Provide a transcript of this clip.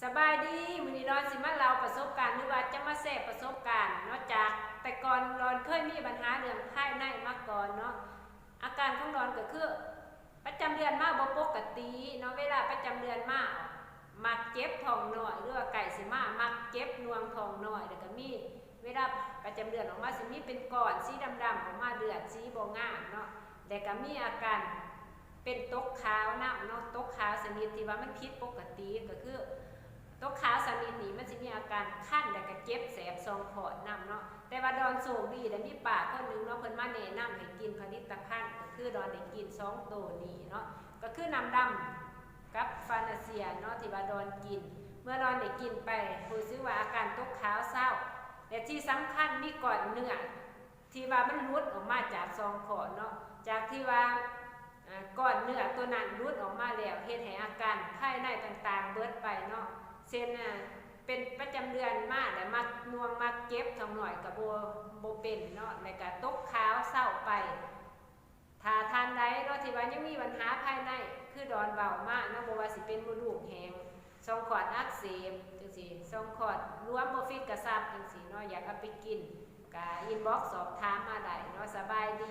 ສະບາຍດີ ມື້ນີ້ດອນຊິມາເລົ່າປະສົບການ ຫຼືວ່າຈະມາແຊປະສົບການເນາະ ຈາກແຕ່ກ່ອນດອນເຄີຍມີບັນຫາເລື່ອງພາຍໃນມາກ່ອນເນາະ. ອາການຂອງດອນກໍຄືປະຈຳເດືອນມາບໍ່ປົກກະຕິເນາະ, ເວລາປະຈຳເດືອນມາມັກເຈັບທ້ອງນ້ອຍ ຫຼືວ່າໃກ້ຊິມາມັກເຈັບໜ່ວງທ້ອງນ້ອຍ, ແລ້ວກໍມີເວລາປະຈຳເດືອນອອກມາຊິມີເປັນກ້ອນສີດຳໆອອກມາ ເລືອດສີບໍ່ງາມເນາະ, ແລ້ວກໍມີອາການ ເປັນຕົກຂາວນຳເນາະ, ຕົກຂາວຊະນິດທີ່ວ່າມັນຜິດປົກກະຕິ ກໍຄືຕົກຂາວຊະນິດນີ້ມັນຊິມີອາການຄັນ ແລ້ວກໍເຈັບແສບຊ່ອງຄອດນຳເນາະ. ແຕ່ວ່າດອນໂຊກດີໄດ້ມີປ້າຄົນໜຶ່ງເນາະ ເພິ່ນມາແນະນຳໃຫ້ກິນຜະລິດຕະພັນ ກໍຄືດອນໄດ້ກິນສອງໂຕນີ້ເນາະ ກໍຄືນ້ຳດຳກັບຟານາເຊຍເນາະ ທີ່ວ່າດອນກິນ. ເມື່ອດອນໄດ້ກິນໄປ ຮູ້ສຶກວ່າອາການຕົກຂາວເຊົາ ແລະທີ່ສຳຄັນມີກ້ອນເນື້ອ ທີ່ວ່າມັນຫຼຸດອອກມາຈາກຊ່ອງຄອດເນາະ, ຈາກທີ່ວ່າ ອາ ກ້ອນເນື້ອຕົວນັ້ນຫຼຸດອອກມາແລ້ວ ເຮັດໃຫ້ອາການພາຍໃນຕ່າງໆເບິດໄປເນາະ, ເຊັ່ນ ອາ ເປັນປະຈຳເດືອນມາແລ້ວມັກໜ່ວງມັກເຈັບທ້ອງນ້ອຍກໍບໍ່ ບໍ່ເປັນເນາະ, ແລ້ວກໍຕົກຂາວເຊົາໄປ. ຖ້າທ່ານໃດເນາະ ທີ່ວ່າຍັງມີບັນຫາພາຍໃນ ຄືດອນເວົ້າມາເນາະ, ບໍ່ວ່າຊິເປັນມົດລູກແຫ້ງ, ຊ່ອງຄອດອັກເສບຈັ່ງຊີ້, ຊ່ອງຄອດຫຼວມບໍ່ຟິດກະຊັບຈັ່ງຊີ້ເນາະ, ຢາກເອົາໄປກິນ ກະອິນບັອກສອບຖາມມາໄດ້ເນາະ. ສະບາຍດີ.